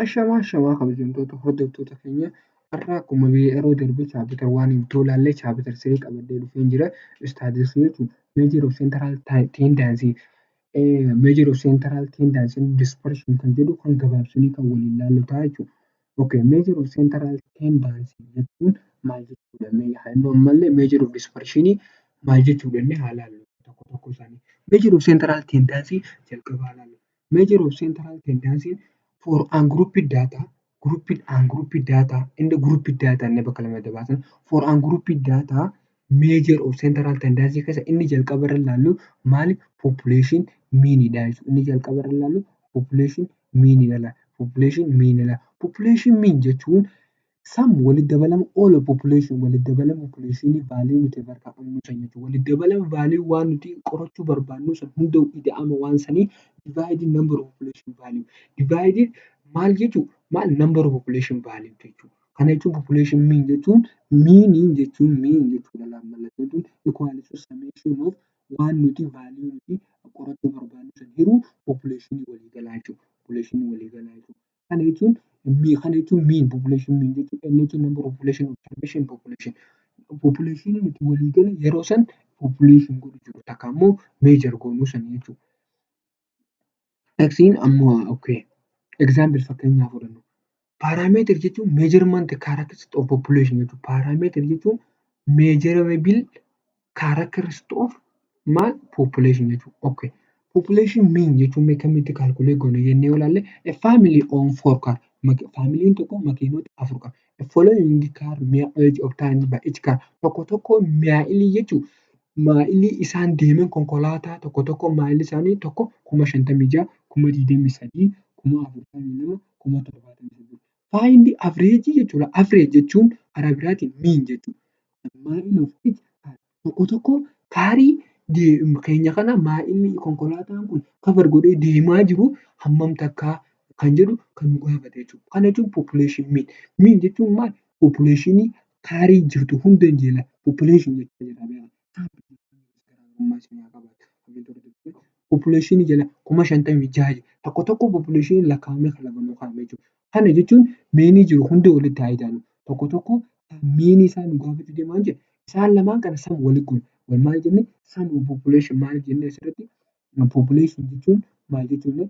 Ashamaa ashamaa, kabajamtoota hordoftoota keenya. Har'a akkuma yeroo darbe chapter one ilaallee chapter three qabadhee dhufee jira. Statistics jechuun measure of central tendency, measure of central tendency dispersion kan jedhu kan gabaabsinee kan waliin ilaallu ta'a jechuudha. Okay, measure of central tendency jechuun maal jechuudha? Ammallee measure of dispersion maal jechuudha jennee haa ilaallu tokko tokko isaanii. Measure of central tendency jalqabaa ilaallu. Measure of central tendency for ungrouped data, grouped, ungrouped data and grouped data inni bakka lamatti baasan. For ungrouped data, measure of central tendency keessa inni jalqaba irra ilaallu maali? Population mean dha jechuudha. Inni jalqaba irra ilaallu population mean dha. Population mean dha. Population mean jechuun sum, walitti dabalama, all of population, walitti dabalama population value nuti harkaa qabnu san jechuudha. Walitti dabalama value waan nuti qorachuu barbaannu san hunda, ida'ama waan sanii, divided number of population value. Divided maal jechuun maal? Number of population value jechuudha. Kana jechuun population mean jechuun, mean jechuun mean jechuudha. Mallattoon tun equal to summation of waan nuti value nuti qorachuu barbaannu san hiruu population waliigalaa jechuudha. Population waliigalaa jechuudha. Kana jechuun mean, population mean jechuun n jechuun number of population observation population. Population nuti waliigala yeroo san population godhu jiru takka immoo measure goonuu san jechuudha. Xiin ammoo, okay. Example, fakkeenyaaf fudhannu. Parameter jechuun measurement characteristics of population jechuudha. Parameter jechuun measurable characteristics of maal? Population jechuudha. Okay. Population mean jechuun mee akkamitti calculate goona jennee yoo ilaalle, a family own four car. Familyn tokko makiinota afur qaba. The following car mileage obtained by each car. Tokko tokko mileii jechuun mileii isaan deeman, konkolaataa tokko tokko mileii isaanii tokko 56,000, 23,000, 42,000, 73,000. Find average jechuudha. Average jechuun karaa biraatiin mean jechuudha. Tokko tokko carii keenya kana mileii konkolaataan kun cover godhee deemaa jiru hammam takka kan jedhu kan nu gaafate jechuudha. Kana jechuun population mean. Mean jechuun maali? Population carii jirtu hunda population jechuudha. Population jala 56,000 tokko tokko population lakkaa'amee kan lafa nuu kaa'ame jechuudha. Kana jechuun meanii jiru hunda walitti haa idaanu. Tokko tokko meanii isaa nu gaafachuu deema waan jedheef isaan lamaan kana sum walitti goona. Maal jennee? Sum of population maal jennee asirratti? Population jechuun maal jechuudha?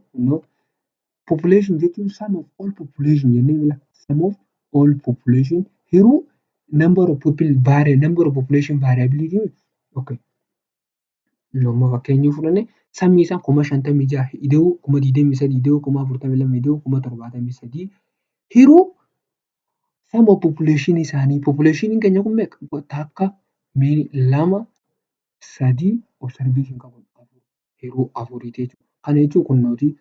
Population jechuun sum of all population jennee, sum of all population hiruu number of people, number of population variability. Okay. Amma fakkeenya yoo fudhanne, sumii isaa 56,000 ida'uu 23,000 ida'uu 42,000 ida'uu 73,000 hiruu sum of population isaanii. Population keenya kun meeqa? Takka, lama, sadii, observation qabu hiruu afuriiti jechuudha. Kana jechuun kunnooti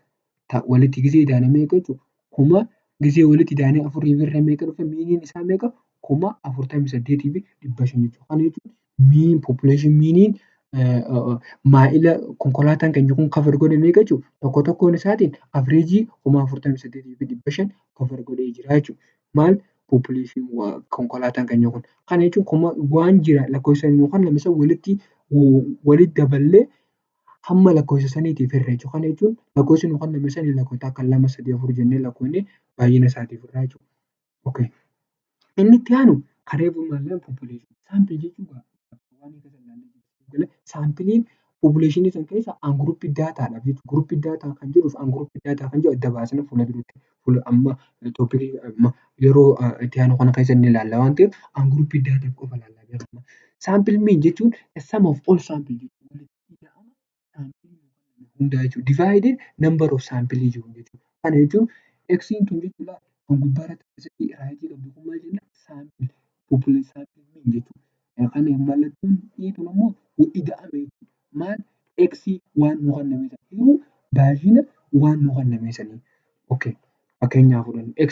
walitti gisee idaane meeqa jechuudha? Kuma gisee walitti idaanee afurii irra meeqa dhufa? Meaniin isaa meeqa? 48,500 jechuudha. Kana jechuun mean population meaniin mile konkolaataan keenya kun cover godhe meeqa jechuudha? Tokko tokkoon isaatiin average 48,500 cover godhee jira jechuudha. Maal population konkolaataan keenya kun. Kana jechuun kuma waan jira lakkoofsa yookaan lama isa walitti daballee hamma lakkoofsa saniitiif hirra jechuudha. Kana jechuun lakkoofsi nu kenname sanii lakkoofsa akka lama, sadii, afur jennee lakkoofnee baay'ina isaatiif hirraa jechuudha. Okay. Inni itti aanu karaa population sample jechuun sampleiin population sana keessa ungrouped datadha. Grouped data kan jedhuu fi ungrouped data kan jedhu adda baasnee fuula duratti amma topicii yeroo itti aanu kana keessa ni ilaalla waan ta'eef ungrouped data qofa ilaalla. Sample mean jechuun sum of all sample jechuudha. Divided number of sample jechuudha. Kana jechuun xiin tun jechuudha kan gubbaarratti rightii qabdu kun maal jenna? Sample population mean jechuudha. Kan mallattoon kun immoo ida'ame jechuudha. Maal? X waan nu kenname sana hiruu baay'ina waan nu kenname sanii. Okay. Fakkeenyaaf fudhannu, x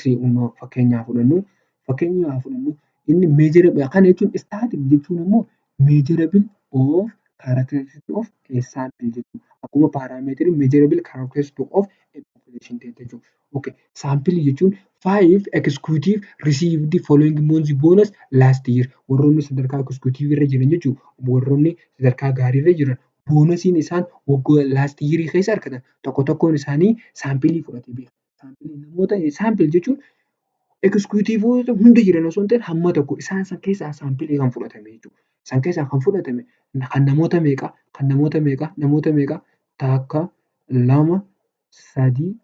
fakkeenyaaf fudhannu inni measure kana jechuun statistic jechuun immoo measurable of characteristic of a sample jechuudha. Akkuma parameterii measurable characteristic of a population jechuudha. Okay. Sample jechuun five executive received following months bonus last year, warroonni sadarkaa executive irra jiran jechuudha. Warroonni sadarkaa gaarii irra jiran bonusiin isaan waggaa last year keessa argatan tokko tokkoon isaanii sample fudhatee beeka. Namoota sample jechuun executiveoota hunda jiran osoo hin ta'in hamma tokko isaan san keessaa sample kan fudhatame jechuudha. Isaan keessaa kan fudhatame kan namoota meeqaa? Kan namoota meeqaa? Namoota meeqaa? Takka, lama, sadii,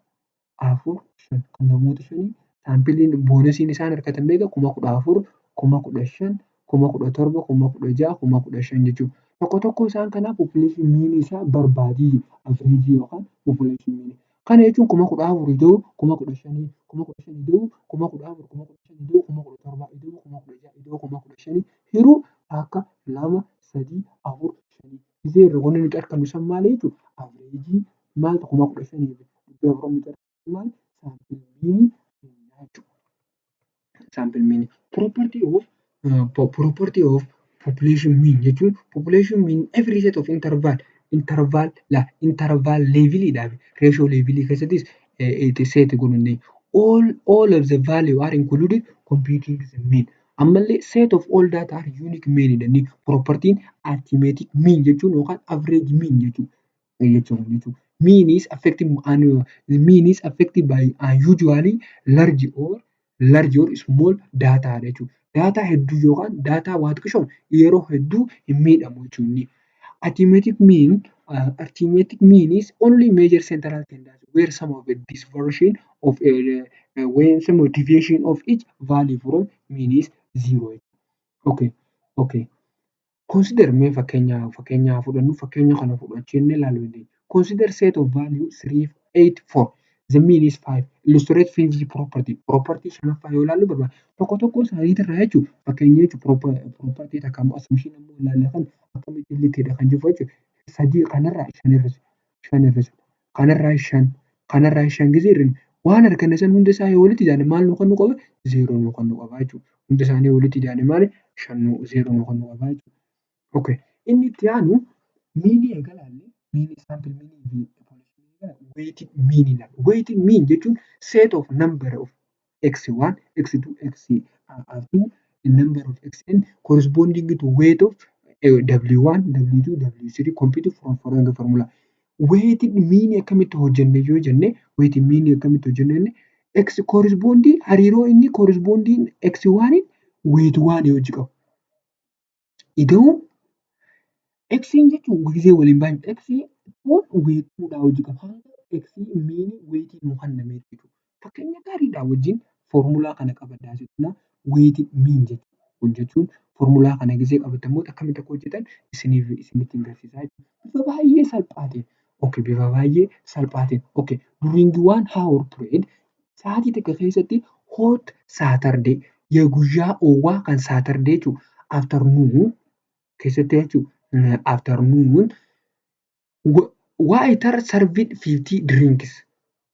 afur, shan. Kan namoota shanii sampleiin bonusiin isaan argatan meeqa? 14,000, 15,000, 17,000, 16,000, 15,000 jechuudha. Tokko tokko isaan kanaa population mean isaa barbaadii average yookaan population mean. Kana jechuun 14,000 ida'uu 15,000, 15,000 ida'uu 14,000, 15,000 ida'uu 17,000 ida'uu 16,000 ida'uu 15,000 hiruu takka, lama, sadii, afur, shanii. Gisee irra wanni nuti argannu san maali jechuudha? Average maal 15,400 nuti argannu maali? Sample mean jechuudha. Sample mean. Property of population mean jechuun population mean every set of interval leveliidhaaf ratio levelii keessattis set godhuu dandeenya. All of the value are included computing the mean. Ammallee set of all data are unique mean jedhanii propertyn arithmetic mean jechuun yookaan average mean jechuudha. Mean is affected by unusually large or small data jechuudha. Data hedduu yookaan data waa xiqqishoon yeroo hedduu hin miidhamu jechuudha. Arithmetic mean is only major central tendency where some of the dispersion of when some of deviation of each value from mean is zero. Okay. Consider mee fakkeenya fudhannu, fakkeenya kana fudhachuu ilaaluu dandeenya. Consider set of value 3, 8, 4. The mean is 5. Illustrate fifth property. Property shanaffaa yoo ilaallu barbaada. Tokko tokko isaaniitirraa jechuun fakkeenya jechuun property takka immoo assumption immoo ilaalle kan akkamitti illee kan jiru jechuudha. Sadii kanarraa shan hir'isa. Shan hir'isa. Kanarraa shan. Kanarraa shan gisee hir'ifne waan arganne san hunda isaa yoo walitti idaane maal nu kennuu qaba? Zeeroo nu kennuu qaba jechuudha. Hunda isaanii walitti idaane maali? Shan zeeroo nu kennuu qaba jechuudha. Okay. Inni itti aanu meanii eega ilaalle meanii sample meanii weighted mean ilaalla. Weighted mean jechuun set of number of x1, x2, x up to number of xn corresponding to weight of w1, w2, w3 computed from following formula. Weighted mean akkamitti hojjenne yoo jenne, weighted mean akkamitti hojjenne jenne, x corresponding hariiroo inni corresponding x1 weight 1 hojii qabu. Ida'uu x jechuun gisee waliin baay'atu x kun weight 2 dhaa hojii qaba. Hanga x mean weight nuu kenname jechuudha. Fakkeenya gaariidhaa wajjin foormulaa kana qabadhaa jechuudha. Weighted mean jechuun foormulaa kana gisee qabatan immoo akkamitti akka hojjetan isinitti agarsiisaa jechuudha. Bifa baay'ee salphaa ta'een. Okay, bifa baay'ee salphaa ta'een. Okay, during one hour period, sa'aatii tokko keessatti, hot Saturday, guyyaa oowwaa kan Saturday jechuudha. Afternoon keessatti jechuudha. Afternoon waiter served 50 drinks.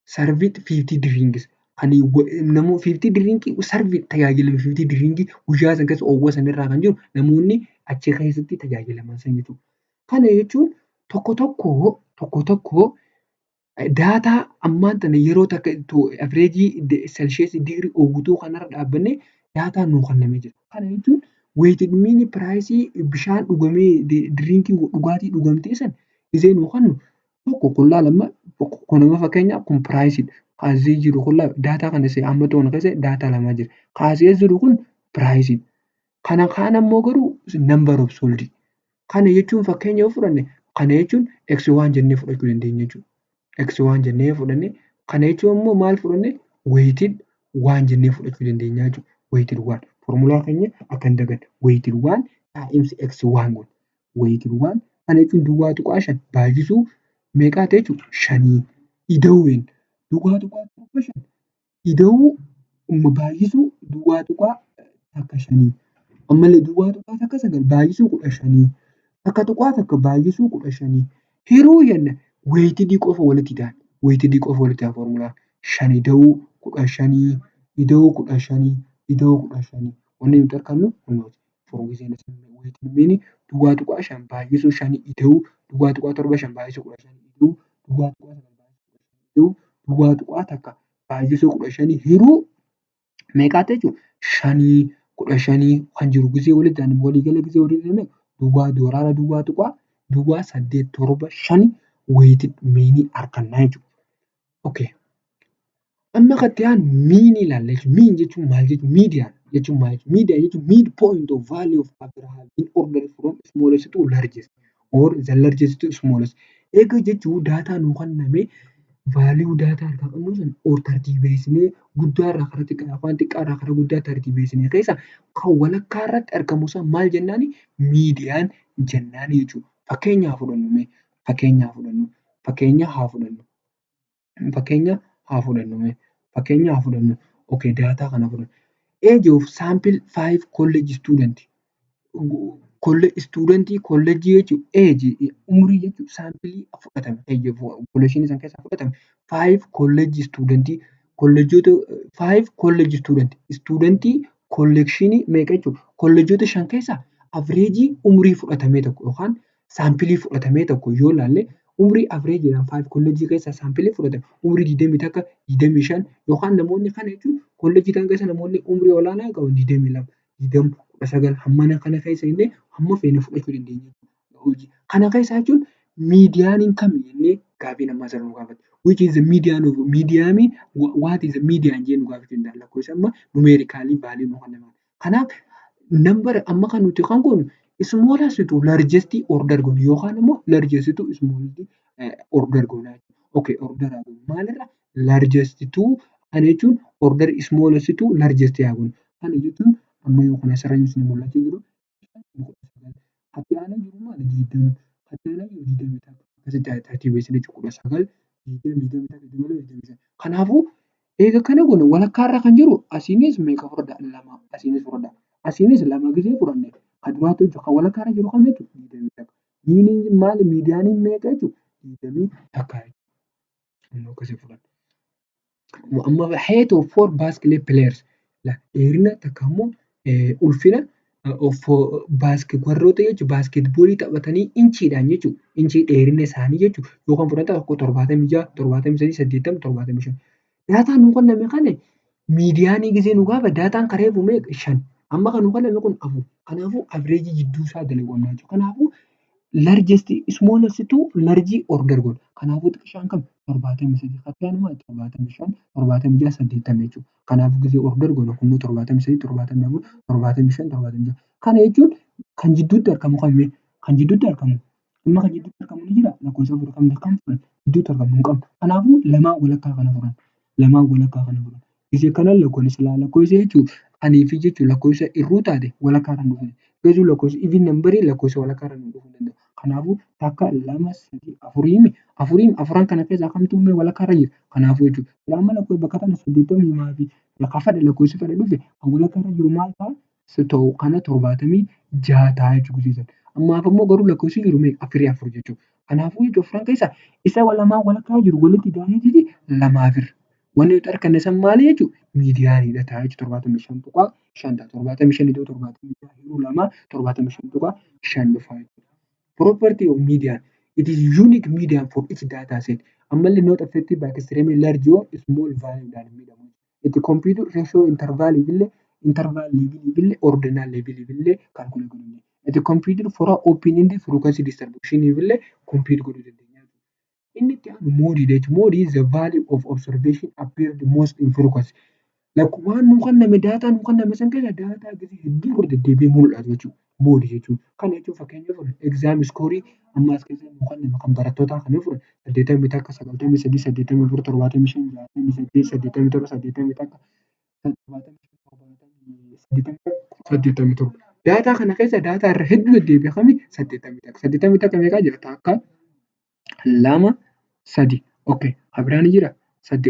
Served 50 drinks. Kan namoota 50 drink served tajaajilame, 50 drink guyyaa san keessa oowwa sanirraa kan jiru namoonni achi keessatti tajaajilaman san jechuudha. Kana jechuun tokko tokko data ammaan tana yeroo takka average Celsius degree oowwituu kanarra dhaabbannee data nuu kennamee jira. Kana jechuun weighted mean price bishaan dhugamee drinkii dhugaatii dhugamtee san gisee nuu kennu tokko kun laalama kun amma fakkeenyaaf kun priceiidha. Asii jiru kun data kana amma to'annu keessa data lama jira. Kaasee jiru kun priceiidha. Kana kaan ammoo garuu number of sold. Kana jechuun fakkeenya yoo fudhanne, kana jechuun x one jennee fudhachuu dandeenya jechuudha. X one jennee fudhanne, kana jechuun immoo maal fudhanne? Weighted one jennee fudhachuu dandeenya jechuudha. Weighted one foormulaa keenya akka hin daganne, weighted one times x one goona. Weighted one kana jechuun 0.5 baay'isuu meeqaa ta'e jechuudha? Shanii ida'uu 0.75 ida'uu baay'isuu 0.15, ammallee 0.19 baay'isuu 15, 1.1 baay'isuu 15 hiruu jenna. Weightedii qofa walitti ida'an, weightedii qofa walitti ida'an, foormulaan shan ida'uu 15 ida'uu 15 ida'uu 15 wanni nuti argannu kunooti. 0.5 baay'isuu shanii ida'uu 0.75 baay'isuu 15 ida'uu 0.9 ida'uu 0.1 baay'isuu 15 hiruu meeqaa ta'e jechuudha? Shanii 15 kan jiru gisee walitti waliigala gisee walitti meeqa? Duwwaa doolaara 0.0875 weighted meanii argannaa jechuudha. Okay. Amma kan itti aanu meanii ilaalla jechuudha. Mean jechuun maal jechuudha? Median jechuun maal jechuudha? Median jechuun mid point of value of in order from smallest to largest or the largest to smallest. Egaa jechuun daataa nuu kenname, value daataa harkaa qabnu sana ol tartiibessinee, guddaa irraa gara xiqqaatti yookaan xiqqaa irraa gara guddaatti tartiibessinee keessa kan walakkaa irratti argamu sana maal jennaani? Median jennaani jechuudha. Fakkeenya haa fudhannu mee, fakkeenya haa fudhannu, fakkeenya haa fudhannu, fakkeenya haa fudhannu mee, fakkeenya haa fudhannu. Okay, daataa kana fudhannu. Age of sample five college student. Studentii kolleejjii jechuun age umurii jechuun samplii fudhatame, populationii sana keessaa fudhatame, five college studentii, kolleejjota, five college studentii, studentii collectionii meeqa jechuudha? Kolleejjota shan keessaa averageii umurii fudhatame tokko yookaan samplii fudhatame tokko yoo ilaalle, umurii averageiidhaan five kolleejjii keessaa samplii fudhatame umurii 21, 25 yookaan namoonni kana jechuun kolleejjii kana keessa namoonni umurii olaanaa qaban 22, 20, 19 hammana kana keessa illee hamma feene fudhachuu dandeenya. Kana keessa jechuun medianiin kami jennee gaaffii nama asirra nu gaafata. Which is the median of medianii, what is the median jennee nu gaafachuu danda'a, lakkoofsa amma numericalii value nu kenname. Kanaaf number amma kan nuti kan goonu smallest to largest order goona yookaan immoo largest to smallest order goona. Okay, order haa goonu, maalirra? Largest to, kana jechuun order smallest to largest haa goonu. Kana jechuun amma yoo kun asirra isin mul'achaa jiru, itti aanee jiru maali? 20, itti aanee jiru 21, akkasitti tartiibessinee 19, 20, 21, 22, 25. Kanaafuu eega kana goone, walakkaarra kan jiru asiinis meeqa fudhadha? Lama asiinis fudhadha. Asiinis lama gisee fudhanne, kan duraatu kan walakkaarra jiru kam jechuudha? 21. Meaniin maali? Medianiin meeqa jechuudha? 21 jechuudha. Amma height of four basketball players, dheerina takka immoo ulfina warroota jechuun basketballii taphatanii inchiidhaan jechuudha. Inchii dheerina isaanii jechuudha. Yookaan fudhata tokko 76, 73, 80, 75. Daataan nuu kenname kana medianii gisee nu gaafa daataan karee meeqa? Shan. Amma kan nuu kenname kun afur. Kanaafuu averageii jidduu isaa dalaguu qabna jechuudha. Kanaafuu largest smallest to large order godha. Kanaafuu xiqqaan kam? 73. Kan maali? 75, 76, 80 jechuudha. Kanaafuu gisee order goonu kunoo 73, 74, 75, 76. Kana jechuun kan jidduutti argamu kami? Kan jidduutti argamu amma kan jidduutti argamu ni jiraa? Lakkoofsa afur kam fudhanna? Jidduutti argamu hin qabnu. Kanaafuu lamaan walakkaa kana fudhanna. Lamaan walakkaa kana fudhanna. Gisee kana lakkoofsa jechuun aniifi jechuun lakkoofsa hir'uu taate walakkaa kan dhufu. Garuu lakkoofsa even numberii lakkoofsa walakkaa irra dhufuu danda'a. Kanaafuu takka, lama, sadii, afurii, afurii, afuran kana keessaa kamtu walakkaa irra jira? Kanaafuu jechuudha. Amma bakka kana 82 fi bakka fedhe lakkoofsi fedhe dhufe kan walakkaa irra jiru maal ta'a? Kana 76 ta'a jechuudha. Ammaaf immoo garuu lakkoofsi jiru meeqa? Afurii, afur jechuudha. Kanaafuu jechuudha afran keessaa isa lamaan walakkaa jiru walitti dabalatee lamaaf hirra. Wanni nuti arganne sun maali jechuudha? Medianiidha ta'a jechuudha, 75.5 ta'a. 75 iddoo 76 hiruu lamaa 75.5 dhufa jechuudha. Property of median: it is unique median for each data set. Ammallee not affected by extremely large or small value dhaan miidhamu. Itti compute ratio interval illee, interval level illee, ordinal level illee calculate godhuu dandeenya. Itti compute for open ended frequency distribution illee compute godhuu dandeenya. Inni itti aanu modeiidha jechuudha. Mode is the value of observation appeared most in frequency. Waan nuu kenname, daataa nuu kenname san keessa daataa gisee hedduu irra deddeebi'ee mul'atu jechuudha. Modeii jechuun. Kana jechuun fakkeenyaaf exam scoreii amma as keessatti nuu kenname kan barattootaa kana yoo fudhanne, 81, 93, 84, 75, 68, 87, 81, 87. Daataa kana keessa daataa irra hedduu deddeebi'e kami? 81. 81 meeqa jira? Takka, lama, sadi. Okay. Kan biraa ni jiraa? Kan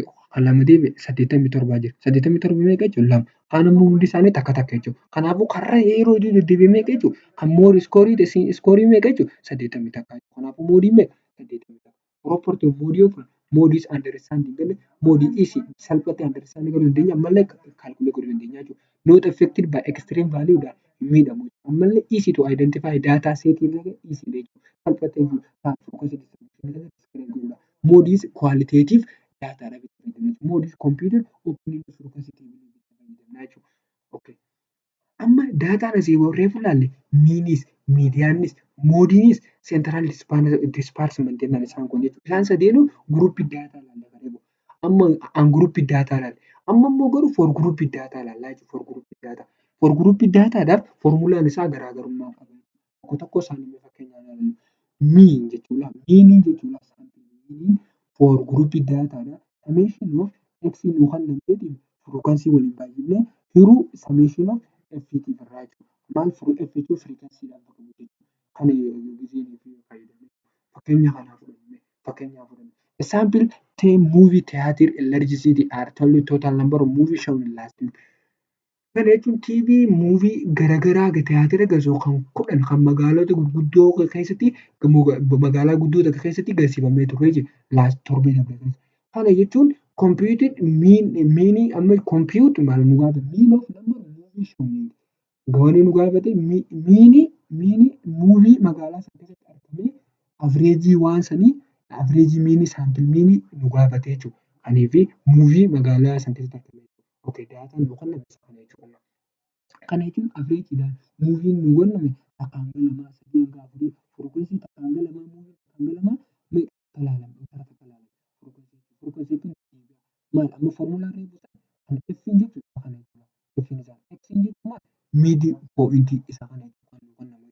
lama deebi'e 87 jira. 87 meeqa jechuudha? Lama. Kaan immoo hundi isaanii takka takka jechuudha. Kanaafuu karra yeroo hedduu deddeebi'e meeqa jechuudha? Kan more scoreii scoreii meeqa jechuudha? 81. Kanaafuu modeiin meeqa? 81. Property of mode yoo fudhanne, mode is understanding, mode is salphatti understanding godhuu dandeenya, ammallee calculate godhuu dandeenya jechuudha. Not affected by extreme value dhaan hin miidhamu. Ammallee easy to identify data set illee easy jechuudha. Salphatti mode is qualitative data dha. Mode is computer opening frequency jechuudha. Amma daataan asii reefu ilaalle, meaniis, medianis, modeiinis central disbursement jennaan isaan kun jechuudha. Isaan sadeenuu groupii daataa ilaalla. Amma ungrouped data ilaalla. Amma immoo garuu for grouped data ilaallaa jechuudha. For grouped dataadhaaf formulaan isaa garaagarummaa qaba. Tokko tokko isaanii fakkeenyaaf mean jechuudha. Meaniin jechuudha for grouped dataadha. Summation of x nu kennamteeti frequency waliin baay'ifnee hiruu summation of f irraa jechuudha. Maal f jechuun frequency kana fakkeenya kana fudhannee example 10 movie theater in large city are total number of movie shown in last week. Kana jechuun TV movie garaagaraa tiyaatira kan 10 kan magaalota gurguddoo keessatti, magaalaa guddoo takka keessatti agarsiifamee ture jechuudha. Torbee darbe keessa. Kana jechuun computed mean amma compute maal nu gaafate, mean of number movie shown wanni nu gaafate mean movie magaalaa sana keessatti argamee average waan sanii, average mean, sample mean nu gaafate jechuudha. Kaniifi movie magaalaa sana keessatti argame. Okay, daataan nu kenname isa kana jechuudha. Kana jechuun averageiidhaan movien nu kenname takka hanga lamaa, sadii hanga afurii, frequency takka hanga lamaa, movie takka hanga lamaa meeqa ilaalama? Frequency maal amma formulaan reefu kan f jechuudha kana jechuudha. X jechuun maal? Mid point isa kana jechuudha.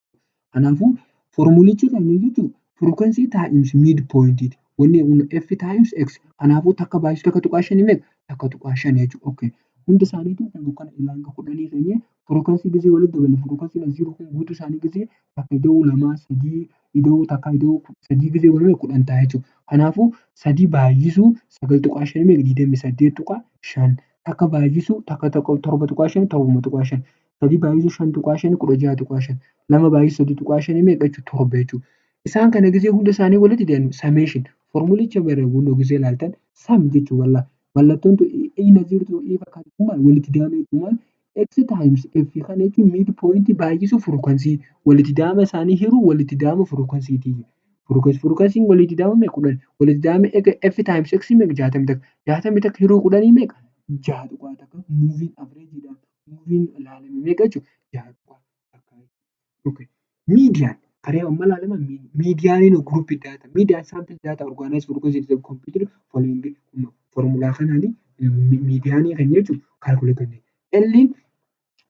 Kanaafuu formulichi keenya jechuun frequency times mid point, wanni kun f times x. Kanaafuu takka baay'isuu 1.5 meeqa? 1.5 jechuudha. Okay. Hundi isaaniitu kan hanga 10 keenya frequency gisee walitti daballe, frequency as jiru kun guutuu isaanii gisee takka ida'uu lamaa, sadii ida'uu takka ida'uu sadii gisee godhame 10 ta'a jechuudha. Kanaafuu sadii baay'isuu 9.5 meeqa? 28.5. Takka baay'isuu takka 7.5, 7.5. Sadii baay'isuu 5.5, 16.5. Lama baay'isuu 3.5 meeqa jechuudha? 7 jechuudha. Isaan kana gisee hunda isaanii walitti dabalu summation formulicha bara gisee ilaaltan sum jechuudha wallaahi. Mallattoon inni jirtu fakkaatu maal walitti dabaluu jechuun x times f kana jechuun mid point baay'isuu frequency walitti daama isaanii hiruu walitti daama frequency. Frequency walitti daamame 10, walitti daame f times x meeqa? 61. 61 hiruu 10 meeqa? 6.1. Movien averageiidhaan movien ilaalame meeqa jechuudha? 6.1. Median karee amma ilaalama medianiin group data, median sample data organize frequency computer following formulaa kanaani medianii kan jechuun calculate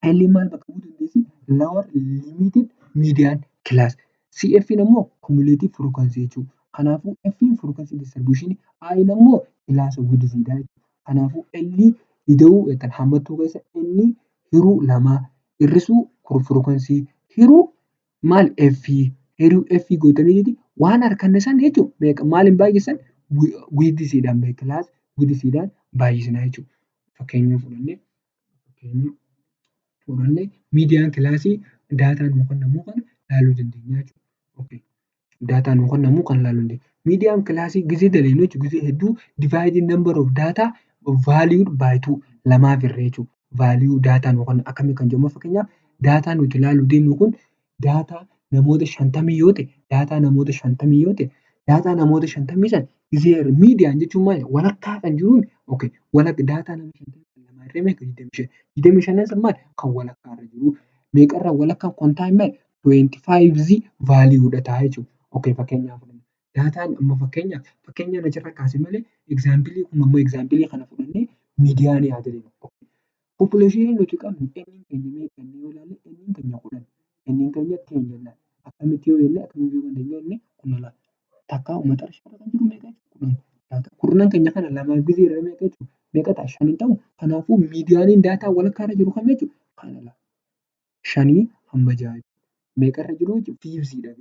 L maal bakka bu'uu dandeessi? Lower limited median class. CF immoo cumulative frequency jechuudha. Kanaafuu F frequency distribution, I immoo class width dha jechuudha. Kanaafuu L ida'uu hammattuu keessa N hiruu lamaa hir'isuu frequency hiruu maal F hiruu F gootanii waan harkanne sana jechuudha maaliin baay'isan? Widthiidhaan, class widthiidhaan baay'isna jechuudha. Fakkeenya fudhannee median classii daataan nuu kennamu kana ilaaluu dandeenya jechuudha. Daataan nuu kennamu kana ilaaluu dandeenya. Median classii gisee dalagnu jechuudha gisee hedduu divided number of data value by two, lamaaf hirra jechuudha. Value daataa nuu kennu akkamii kan jennu, fakkeenyaaf daataa nuti ilaaluu deemnu kun daataa namoota 50 yoo ta'e, daataa namoota 50 yoo ta'e, daataa namoota 50 sana gisee median jechuun maali? Walakkaa kan jiruun daataa nama 50 lamaa hirree meeqa? 25. 25 sun maali? Kan walakkaa irra jiru. Meeqarraa walakkaan kontaan maali? 25 valueudha ta'a jechuudha. Okay, fakkeenyaaf daataan amma fakkeenyaaf fakkeenyaan asirra kaase malee example kun ammoo example kana fudhannee medianii haa jennu. Populationiin nuti qabnu n keenya meeqa jennee yoo ilaalle, n keenya 10, n keenya 10 jennaan. Akkamitti yoo jenne, akkamitti beekuu dandeenya jennee, kun takka maxxansa kan jiru meeqa? 10. Kurnan keenya kana lamaaf gisee hirre meeqa jechuudha? Meeqa ta'a? Shan hin ta'uu? Kanaafuu medianiin daataa walakkaa irra jiru kam jechuudha? Kana shanii hamma ja'a meeqarra jiru jechuudha? Fifthidha.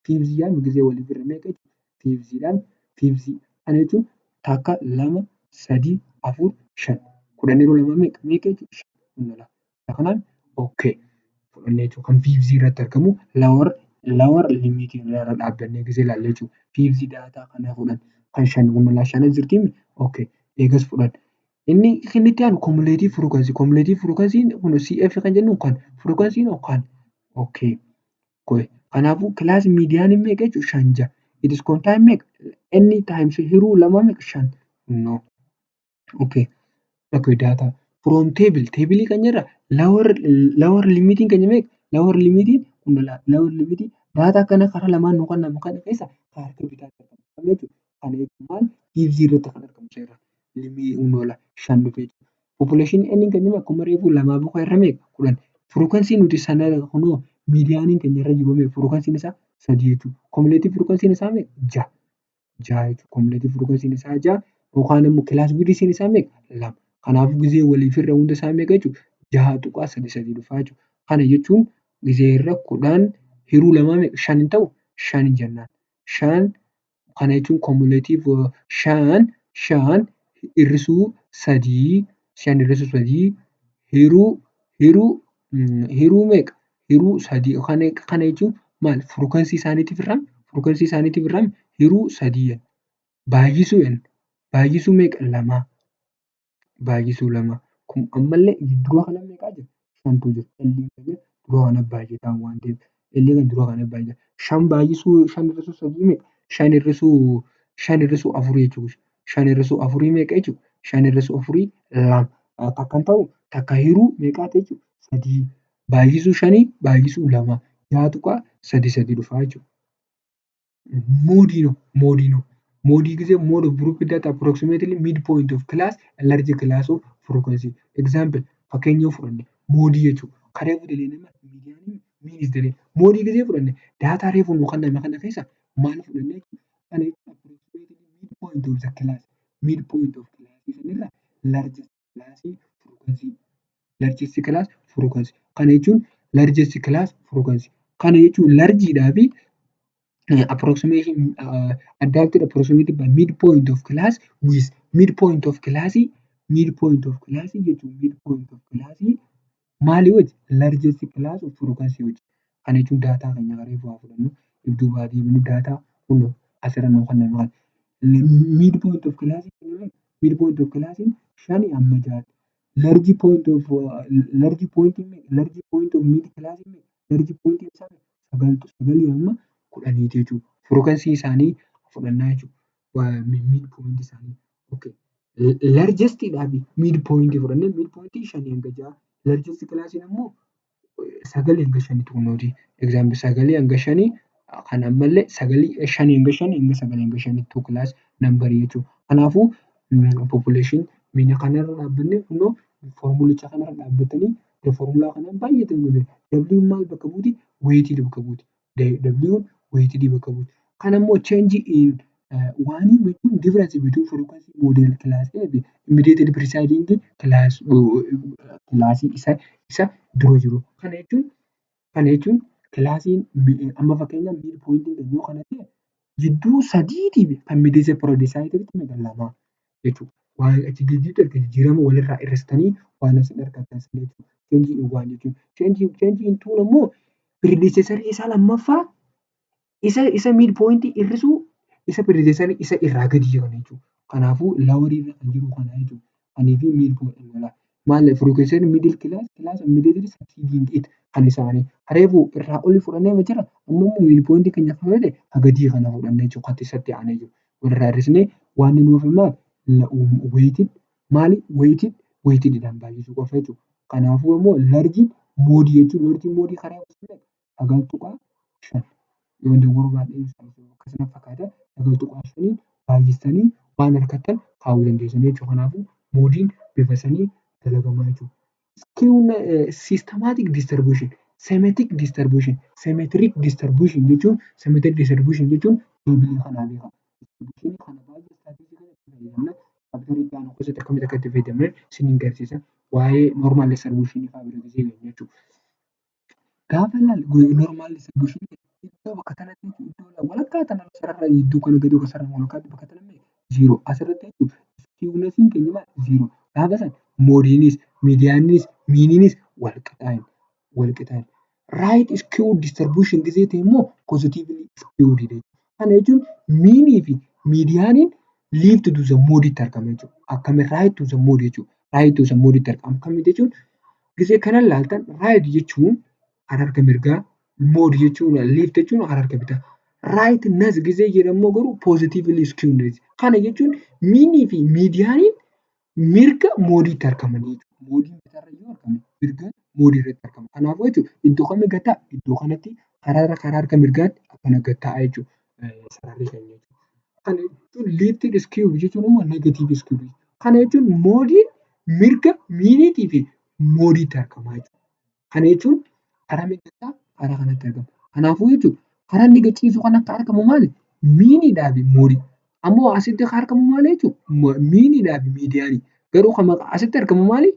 Fifthidhaan gisee waliif hirre meeqa jechuudha? Fifthidhaan fifth kana jechuun takka, lama, sadii, afur, shan. 10 yeroo lama meeqa? Meeqa jechuudha? Kanaaf okay fudhannee jechuudha kan fifth irratti argamu lower limitii irra dhaabbannee gisee ilaalle jechuudha. Fifth daataa kana fudhanne kan shan shanan jirtiimi, okay, eegas fudhanne. Inni itti aanu cumulative frequency. Cumulative frequency kun CF kan jennu kan frequency kan okay. Kanaafuu class medianiin meeqa jechuudha? Shan ja'a. It is contain meeqa? N times hiruu lama meeqa? Shan. No. Okay. Okay, data from table, table kan jirra lower limitiin keenya meeqa? Lower limitiin kun lower limitiin daataa kana karaa lamaan nu kennamu kana keessa harka bitaatti argama jechuudha. Kana jechuun maal? Fifth irratti kan argamu seera. 5 dhufe jechuudha. Population N keenya akkuma reefu lamaaf irra meeqa? 10. Frequency nuti sana kunoo medianiin keenya irra jiru meeqa? Frequency isaa 3 jechuudha. Cumulative frequency isaa meeqa? 6. 6 jechuudha. Cumulative frequency isaa 6 yookaan immoo class width isaa meeqa? 2. Kanaafuu gizee waliif irra hunda isaa meeqa jechuudha? 6.33 dhufa jechuudha. Kana jechuun gizee irra 10 hiruu lamaa meeqa? 5 hin ta'u? 5 jennaan. 5 kana jechuun cumulative 5 5 hir'isuu 3 5 hir'isuu 3 hiruu meeqa? Hiruu 3. Kana jechuun maal? Frequency isaaniitiif irraa frequency isaaniitiif irraa hiruu 3 jenna. Baay'isuu jenna. Baay'isuu meeqa? 2 baay'isuu 2. Kun ammallee dura kana meeqaa jira? Shantu jira. Dura kana baay'ataa waan ta'eef illee dura kana baay'ata. Shan baay'isuu shan hir'isuu sadii meeqa? 5 hir'isuu 4 jechuudha. 5 hir'isuu 4 meeqa jechuudha? 5 hir'isuu 4 2. Takka hin ta'uu? Takka hiruu meeqaati jechuudha? Sadii. Baay'isuu shanii baay'isuu lama 6.33 dhufa jechuudha. Modeiin modeiin mode gisee mode of group data approximately mid point of class, large class of frequency. Example, fakkeenya yoo fudhanne mode jechuudha. Karaa medianiin mode gisee fudhanne data reefu nu kenname kana keessa maal fudhanne? Kana mid point of the class, mid point of class sanirraa largest class frequency, largest class frequency. Kana jechuun largest class frequency kana jechuun largeiidhaa fi approximation adapted approximated by mid point of class with mid point of class, mid point of class jechuun mid point of class maalii wajji? Largest class of frequency wajji. Kana jechuun data keenya reefu haa fudhannu, if duubaa deebinu data kunoo asirra nuu kenname kana. Mid point of class, mid point of class shanii hamma ja'aatti. Large point of large point, large point of mid class, large point isaa 9 hamma 10ti jechuudha. Frequency isaanii fudhannaa jechuudha. Mid point isaanii. Largest dhaa fi mid point fudhannee mid point 5 hanga 6, largest class immoo 9 hanga 5 kunooti. Example, 9 hanga 5 kan ammallee sagalii 5 hanga 5 hanga 9 hanga 5 class number jechuudha. Kanaafuu population mean kanarra dhaabbannee kunoo formulicha kanarra dhaabbatanii formula kanaan baay'ee W maal bakka buuti? Weightii bakka buuti. W weightii bakka buuti. Kana immoo change in one jechuun difference between frequency model class A fi immediately preceding class class isa dura jiru. Kana jechuun classiin amma fakkeenyaaf mid pointiin keenya yoo kana ta'e, jidduu sadiitii fi kan immediately preceding lama jechuudha. Waan achi gidduutti jijjiirama walirraa hir'istanii waan isin argattan jechuudha. Change in one jechuun. Change in two immoo predecessor isaa lammaffaa isa mid point hir'isuu isa predecessor isa irraa gadi jiran jechuudha. Kanaafuu lower irra kan jiru kana jechuudha. Kaniifi mid point maal frequency middle class class immediately succeeding it kan isaanii reefu irraa oli fudhannee jira. Amma immoo mid point keenya fudhate gadii kana fudhannee jechuudha. Kan isatti aanee jiru walirraa hir'isnee waan inni nuuf maal weighted maali weighted dhaan baay'isuu qofa jechuudha. Kanaafuu immoo large mode jechuun large mode karaa 9.5 yoo dogoggoruu baadhee akkasuma fakkaata, 9.5 baay'istanii waan argattan kaa'uu dandeessan jechuudha. Kanaafuu modeiin bifa sanii dalagamaa jechuudha. Systematic distribution, symmetric distribution, symmetric distribution jechuun, symmetric distribution jechuun tableii kanaa beekama. Kana baay'ee chapterii itti aanu keessatti akkamitti akka itti fayyadamne isiniin agarsiisa. Waa'ee normal distribution fa'aa bira jechuudha. Gaafa ilaallu normal distribution iddoo bakka kanatti iddoo walakkaa tana sarara gidduu kana gadi sarara walakkaatti bakka kana zero asirratti jechuudha. Skewnessiin keenya maal? Zero. Gaafa sana modeiinis medianiinis meaniinis wal qixaa wal qixaa. Right skew distribution gisee ta'e immoo positively skewed jechuudha. Kana jechuun meanii fi medianiin left to the modeitti argama jechuudha. Akkami right to the mode jechuudha. Right to the modeitti argama. Akkamitti jechuun gisee kana ilaaltan right jechuun harka mirgaa, mode jechuun left jechuun harka bitaa. Rightness gisee jedhamu garuu positively skewed. Kana jechuun meanii fi medianiin mirga modeitti argamanii jechuudha. Modeiin bitaarra yoo argame mirga mode irratti argama. Kanaafuu jechuudha iddoo kamii gad ta'a? Iddoo kanatti karaa harka mirgaatti akkana gad ta'a jechuudha sararri keenya. Kana jechuun left skew jechuun immoo negative skew. Kana jechuun modeiin mirga meaniitii fi modeiitti argama jechuudha. Kana jechuun karaa mirgaa karaa kanatti argama. Kanaafuu jechuudha karaa inni gad ciisu kanatti kan argamu maali? Meaniidhaa fi modeiidha. Ammoo asitti kan argamu maali jechuudha? Meaniidhaa fi medianii. Garuu kan asitti argamu maali?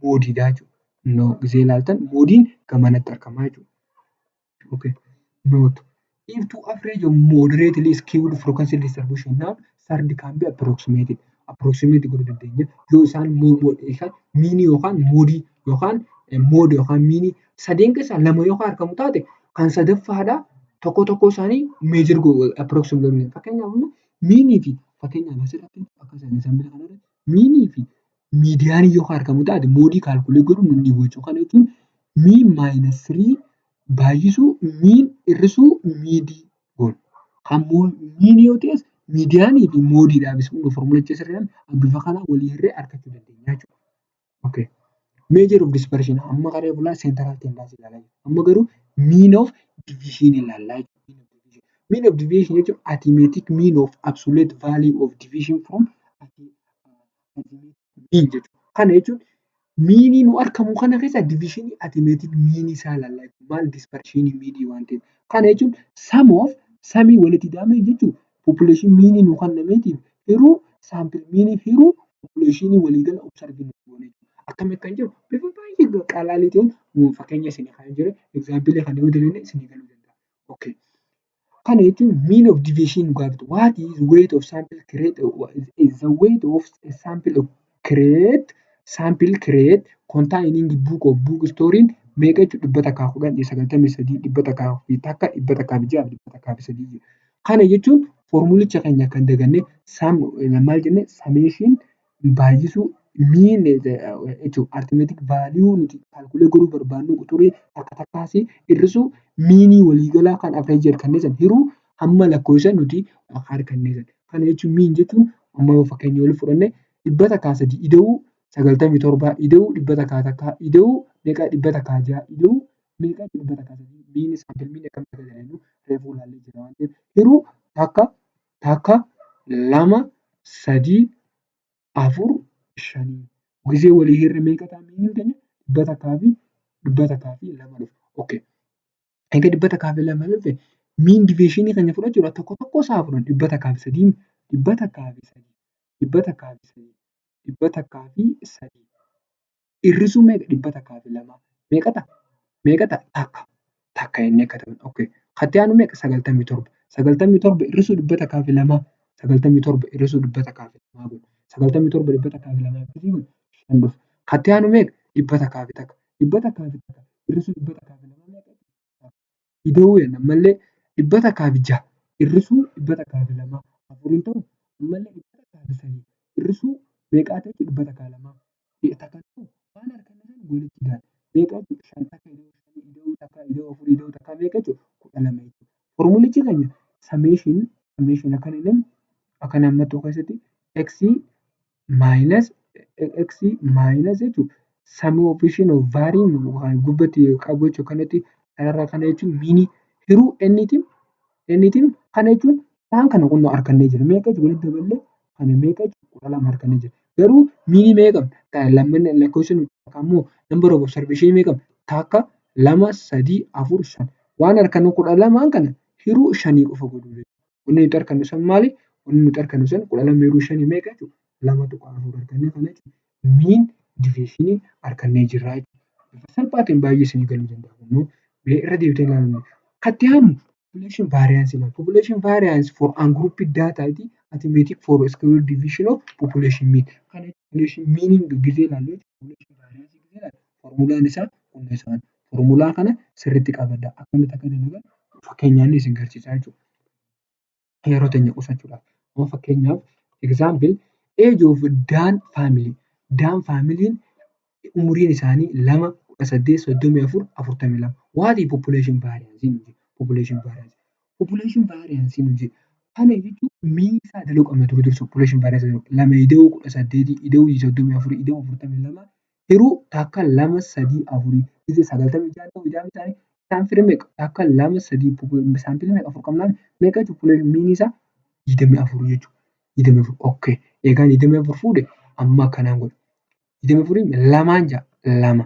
Modeiidha jechuudha. Gisee ilaaltan modeiin gamanatti argama jechuudha. Note: If two average of moderately skewed frequency distribution now third can be approximated. Approximate godhuu dandeenya. Yoo isaan meanii yookaan modeii yookaan mode yookaan meanii sadeen keessaa lama yoo argamu taate kan sadaffaadhaa tokko tokko isaanii measure approximate godhuu dandeenya. Fakkeenyaaf meanii fi fakkeenyaaf asirratti meanii fi medianii yoo argamu taate modeii calculate godhuun nun dhibu jechuudha. Kana jechuun mean minus three baay'isuu mean hir'isuu meanii goona. Ammoo meanii yoo ta'es medianii fi modeiidhaafis formulicha sirriidhaan bifa kanaan walii hirree argachuu dandeenya jechuudha. Measure of dispersion amma qaree bulaa central tendency ilaalaa jirra. Amma garuu mean of deviation ilaallaa jechuudha. Mean of deviation jechuun arithmetic mean of absolute value of deviation from mean jechuudha. Kana jechuun meanii nu argamu kana keessa deviation arithmetic mean isaa ilaallaa jechuudha. Maal dispersion meanii waan ta'eef. Kana jechuun sum of sumii walitti ida'ame jechuun population meanii nu kennameetiif hiruu sample meanii hiruu population waliigala observe goone akkamitti kan jiru bifa baay'ee qalaalii ta'een fakkeenya isinii kaa'ee jira. Example kana yoo dalagne isinii galuu danda'a. Kana jechuun mean of deviation nu gaafatu. What is weight of sample create is the weight of sample create sample create containing book of book story meeqa jechuudha 110, 93, 101, 106, 103. Kana jechuun formulicha keenya kan daganne maal jennee summation baay'isuu mean jechuudha. Arithmetic value nuti calculate godhuu barbaannu quxurii takka takkaasii hir'isuu meanii waliigalaa kan average arganne sana hiruu hamma lakkoofsa nuti arganne sana. Kana jechuun mean jechuun amma yoo fakkeenya walitti fudhanne 103 ida'uu 97 ida'uu 101 ida'uu meeqa 106 ida'uu meeqa 103 mean sample mean akkamitti akka jedhamu reefuu ilaallee jirra waan ta'eef hiruu takka takka lama sadii afur shanii gisee walii hirre meeqa ta'a meaniin keenya 102 dhufa. Okay. Egaa 102 dhufe mean deviationii keenya fudhachuudhaaf tokko tokko isaa fudhanna 103 103 103 103 hir'isuu meeqa 102 meeqa ta'a? Meeqa ta'a? Takka takka jennee katabna. Okay. Kan itti aanu meeqa? 97 97 hir'isuu 102 97 hir'isuu 102 godha. 97 102 akkasii godha shan dhufa. Kan itti aanu meeqa? 101 101 hir'isuu 102 meeqa? Ida'uu jenna ammallee 106 hir'isuu 102 afur hin ta'u ammallee 103 hir'isuu meeqaa ta'e 102 takka ta'u waan arganne sana walitti daana. Meeqa jechuudha? Shan takka ida'uu takka ida'uu afurii ida'uu takka meeqa jechuudha? 12 jechuudha. Formulichi keenya summation summation akkana jenna akkana hammattuu keessatti x minus x minus jechuudha. Summation of varying gubbatti qabu jechuudha kanatti kanarraa kana jechuun meanii hiruu n'iitiin n'iitiin kana jechuun isaan kana kun argannee jira. Meeqa jechuudha walitti daballee kana meeqa jechuudha 12 argannee jira. Garuu meanii meeqa qabna? Lakkoofsa ammoo number of observation meeqa qabna? Takka, lama, sadii, afur, shan. Waan argannu 12n kana hiruu shanii qofa godhuu jechuudha. Wanni nuti argannu sun maali? Wanni nuti argannu sun 12 hiruu shanii meeqa jechuudha? 2.4 argannee kana jechuudha. Mean deviationii argannee jirra jechuudha. Bifa salphaatiin baay'ee isinii galuu danda'a. Irra deebitanii ilaaluu. Kan itti aanu population variance ilaalla. Population variance for ungrouped data arithmetic for square division of population mean. Kana population mean gisee ilaallu population variance gisee ilaallu formulaan isaa kun isa kana. Formulaa kana sirriitti qabadhaa. Akkamitti akka dalagan fakkeenyaan isin garsiisaa jechuudha. Yeroo teenya qusachuudhaaf. Amma fakkeenyaaf example age of Dan family. Dan family umuriin isaanii 2, 18, 34, 42. What is population variance? Population variance. Population variance nu jedhe. Kana jechuun mean isaa dalaguu qabna ture dursa population variance lama ida'uu 18 ida'uu 34 ida'uu 42 hiruu takka lama sadii afurii gisee 96 ta'uu ida'amni isaanii isaan fire meeqa takka lama sadii sample meeqa afur qabnaa meeqa jechuudha meanii isaa 24 jechuudha. 24 okay egaan 24 fuudhe Amma akkanaan godha. 24 lamaan ja'a, lama.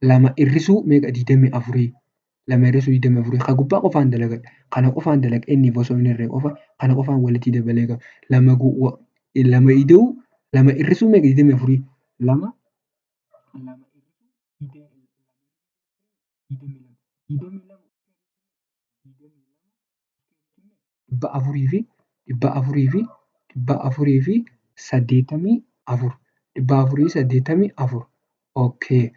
Lama hir'isuu meeqa? 24. Lama hir'isuu 24 kan gubbaa qofaan dalagadha. Kana qofaan dalaga, inni osoo hin hirree qofa kana qofaan walitti dabalee qaba. Lama lama ida'uu lama hir'isuu meeqa? 24. Lama lama 22 400 fi 400 fi 484, 484. Okay.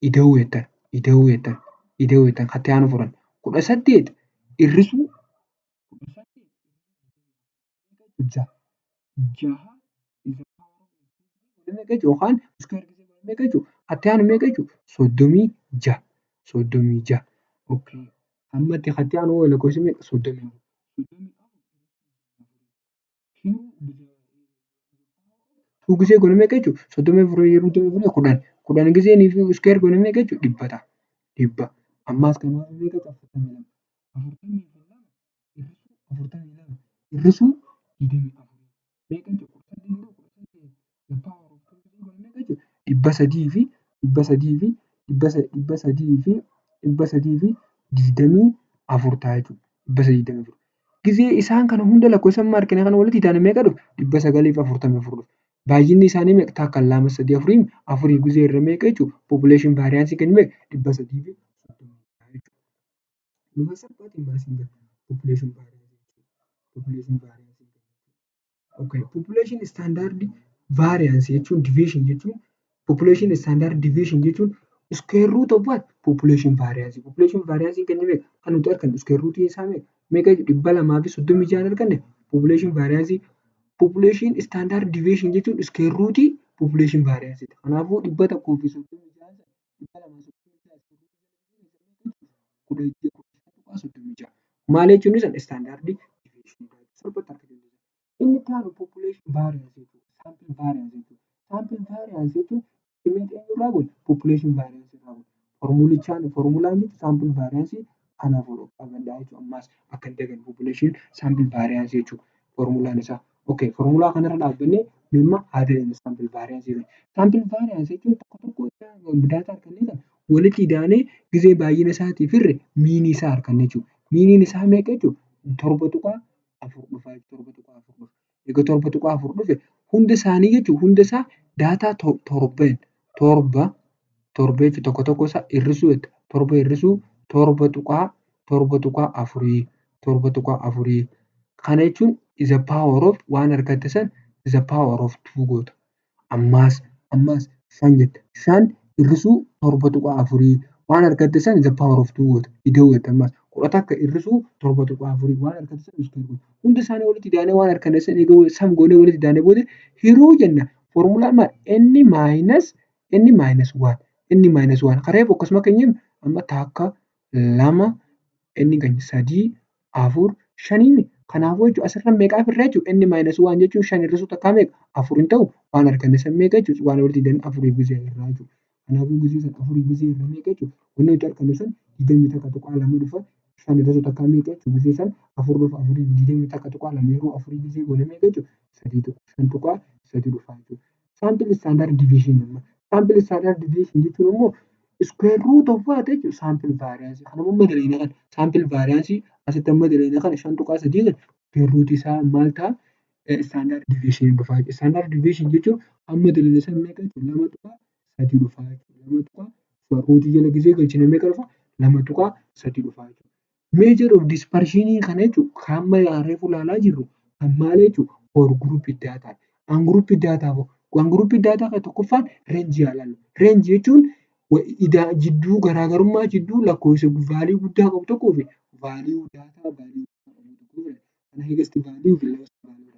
Ida'uu jettan, ida'uu jettan, ida'uu jettan. Katti aanu fudhan, 18 hir'isuu 6, jaha yookaan meeqa jechuudha? Katti aanu meeqa jechuudha? 36, 36. Okay. Ammatti katti aanu lakkoofsi meeqa? 34. Gisee goone meeqa jechuudha? 34 yeroo 24, 10. 10 gisee square goone meeqa jechuudha? 100 ta'a. 100. Ammaas kan meeqa? 42. 42 42 hir'isuu 24 meeqa jechuudha? 300 fi 300 fi 300 fi 324 ta'a jechuudha. 324. Gisee isaan kana hunda lakkoofsa amma argine kana walitti idaane meeqa dhufe? 944 dhufe. Baay'inni isaanii meeqa? Takka, lama, sadii, afurii. Afurii gisee irra meeqa jechuudha? Population variance kennu meeqa? 330 jechuudha. Bifa salphaatiin baasii population variance. Population variance. Okay. Population standard variance jechuun, deviation jechuun, population standard deviation jechuun square root of what? Population variance. Population variance kennu meeqa? Kan nuti argannu square root isaa meeqa? Meeqa? 236 arganne population variance. Population standard deviation jechuun square root population variance. Kanaafuu 136, 236, 16.36. Maal jechuun isa standard deviation salphatti argachuu dandeenya. Inni itti aanu population variance jechuudha. Sample variance jechuudha. Sample variance jechuun eenyurraa godhe? Population variance irraa godhe. Formulichaan, formulaan sample variance kanaaf qabadhaa jechuudha. Ammaas akka hin daganne population sample variance jechuudha formulaan isaa. Okay, formulaa kanarra dhaabbannee dhimma haa deemnu sample variance. Sample variance jechuun tokko tokko daataa argannee kana walitti idaanee gisee baay'ina isaatiif hirre meanii isaa arganna jechuudha. Meaniin isaa meeqa jechuudha? 7.4 dhufa, 7.4 dhufa. Egaa 7.4 dhufe, hunda isaanii jechuun hunda isaa daataa torba, torba, torba jechuun tokko tokko isaa hir'isuu, torba hir'isuu 7.afurii, 7.afurii. Kana jechuun is a power of waan argatte san is a power of two goota. Ammaas, ammaas shan jette, shan hir'isuu 7.afurii, waan argatte san is a power of two goota. Ida'uu jette, ammaas 11 hir'isuu 7.afurii, waan argatte san square goota. Hunda isaanii walitti idaanee waan arganne san sum goonee walitti idaanee booda hiruu jenna. Formulaan maal? N minus, n minus one, n minus one. Kareefu akkasuma keenya amma takka, lama, inni keenya sadii, afur, shanii. Kanaafuu jechuudha asirra meeqaaf hirra jechuudha? N minus one jechuun shan hir'isuu takkaa meeqa? Afur hin ta'u? Waan arganne san meeqa jechuudha? Waan walitti idaanee afurii gisee irraa jechuudha. Kanaafuu gisee san afurii gisee irra meeqa jechuudha? Wanni nuti argannu sun 21.2 dhufa. Shan hir'isuu takkaa meeqa jechuudha? Gisee san afur dhufa. Afurii 21.2 yeroo afurii gisee goone meeqa jechuudha? 3, 5.3 dhufa jechuudha. Sample standard deviation, sample standard deviation jechuun immoo square root of what jechuudha? Sample variance. Kana amma dalagne kana, sample variance asitti amma dalagne kana, 5.3 kana square root isaa maal ta'a? Standard deviation dhufa. Standard deviation jechuun amma dalagne san meeqa jechuudha? 2.3 dhufa jechuudha. Lama tuqaa rootii jala gisee galchine meeqa dhufa? 2.3 dhufa jechuudha. Measure of dispersion kana jechuun kan amma reefu ilaalaa jirru kan maal jechuudha? For group data. Ungroup data, ungroup data kan tokkoffaan range haa ilaallu. Range jechuun jidduu garaagarummaa jidduu lakkoofsa value guddaa qabu tokkoo fi value daataa value highest value fi lowest value.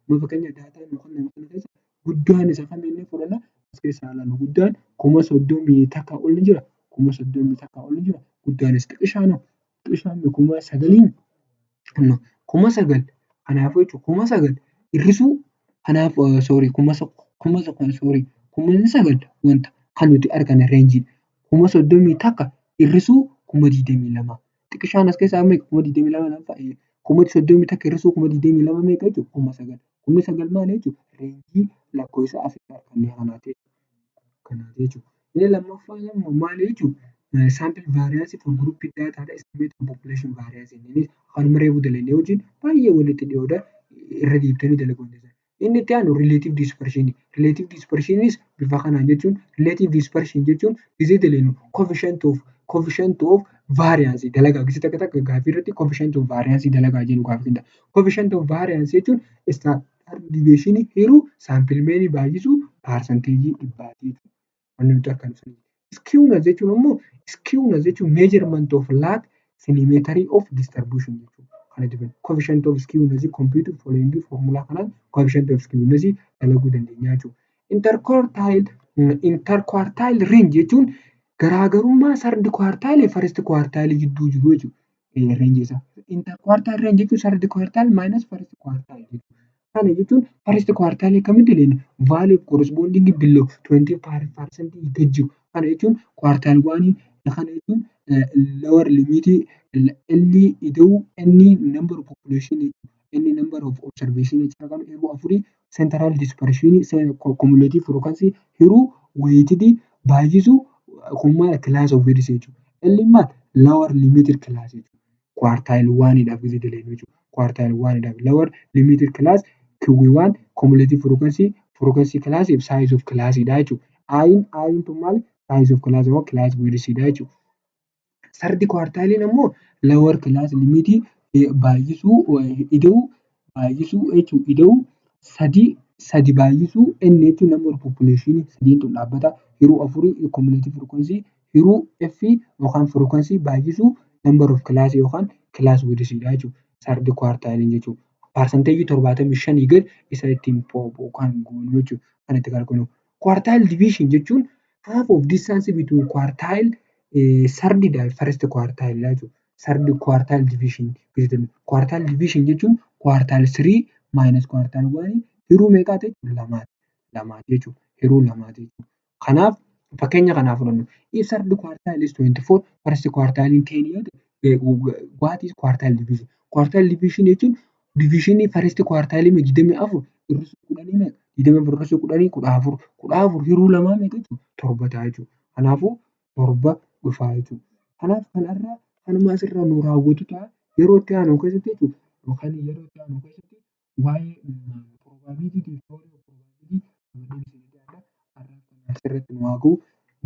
Amma fakkeenyaaf daataa nu kenname kana keessa guddaan isa kam jennee fudhanna? As keessaa haa ilaallu. Guddaan 31,000 ol ni jira, 31,000 ol ni jira. Guddaanis xiqqishaan 9,000, 9,000. Kanaafuu jechuudha 9,000 hir'isuu kanaaf, sorry, kuma, sorry, 9,000 wanta kan nuti arganne rangeiin 31,000 hir'isuu 22,000. Xiqqishaan as keessaa meeqa? 22,000. 31,000 hir'isuu 22,000 meeqa jechuudha? 9,000. 9,000 maali jechuudha? Range lakkoofsa asitti arganne kanaati jechuudha. Inni lammaffaan immoo maali jechuudha? Sample variance for group data population variance kanuma reefu dalagee wajjin baay'ee walitti dhiyoodha. Irra deebitanii dalaguu dandeessu. Inni itti aanu relative dispersion. Relative dispersion bifa kanaan jechuun, relative dispersion jechuun gisee dalagnu coefficient of variance dalagaa gisee takka takka gaaffii irratti coefficient of variance dalagaa jennu gaaffii. Coefficient of variance jechuun standard deviation hiruu sample mean baay'isuu percentage dhibbaati. Wanni nuti argannu. Skewness jechuun immoo, skewness jechuun measurement of lack symmetry of distribution jechuudha. Coefficient of skewness compute following formula kanaan coefficient of skewness dalaguu dandeenya jechuudha. Interquartile range jechuun garaagarummaa third quartile fi first quartile gidduu jiru jechuudha. Range isaa. Interquartile range jechuun third quartile minus first quartile jechuudha. Kana jechuun first quartile akkamitti ilaalla? Value of corresponding below 25% gad jiru. Kana jechuun quartile one kana jechuun lower limit L ida'uu N number of population N number of observation yeroo afurii central dispersion cumulative frequency hiruu weighted baay'isuu kun maal class of width jechuudha. L maal lower limited class jechuudha. Quartile one dhaaf gisee dalagnu jechuudha. Quartile one dhaaf lower limited class Q1 cumulative frequency, frequency class fi size of class dha jechuudha. I'n tun maal size of class yookaan class width dha jechuudha. Third quartile immoo lower class limit baay'isuu ida'uu baay'isuu jechuudha. Ida'uu sadii sadi baay'isuu N jechuun number of population sadiin tun dhaabbata hiruu afurii cumulative frequency hiruu F yookaan frequency baay'isuu number of class yookaan class width dha jechuudha. Third quartile jechuudha. Percentage 75 gad isa ittiin kan goonu jechuudha. Kan itti kalkuunu. Quartile deviation jechuun half of distance between quartile third fi first quartile dha jechuudha. Third quartile deviation. Quartile deviation jechuun quartile 3 minus quartile 1 hiruu meeqaati? Lamaati. Lamaati jechuudha. Hiruu lamaati jechuudha. Kanaaf fakkeenya kanaa fudhannu. If third quartile is 24, first quartile 10 yoo ta'e, what is quartile deviation? Quartile deviation jechuun deviation first quartile 24 hir'isuu 10 meeqa? 24 hir'isuu 10 14. 14 hiruu lamaa meeqa jechuudha? 7 ta'a jechuudha. Kanaafuu 7 dhufaa jechuudha. Kanaaf kanarraa kanuma asirraa nu raawwatu ta'a. Yeroo itti aanu keessatti jechuudha yookaan yeroo itti aanu keessatti waa'ee probability fi probability asirratti nu haa ga'u.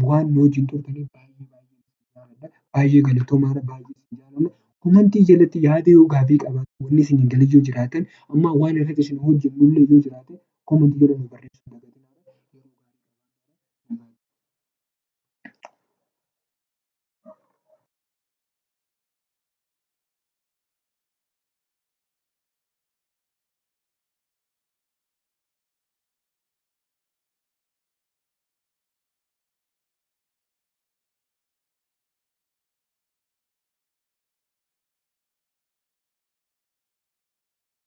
Waan nu wajjin turtaniif baay'ee baay'ee jaalladha. Baay'ee galatoomaa, baay'ee isin jaalladha. Comment jalatti yaada yoo gaaffii qabaattan, wanni isin hin galin yoo jiraatan, amma waan irratti isin hojjennu illee yoo jiraate, comment jala nu barreessuu hin dagatinaa.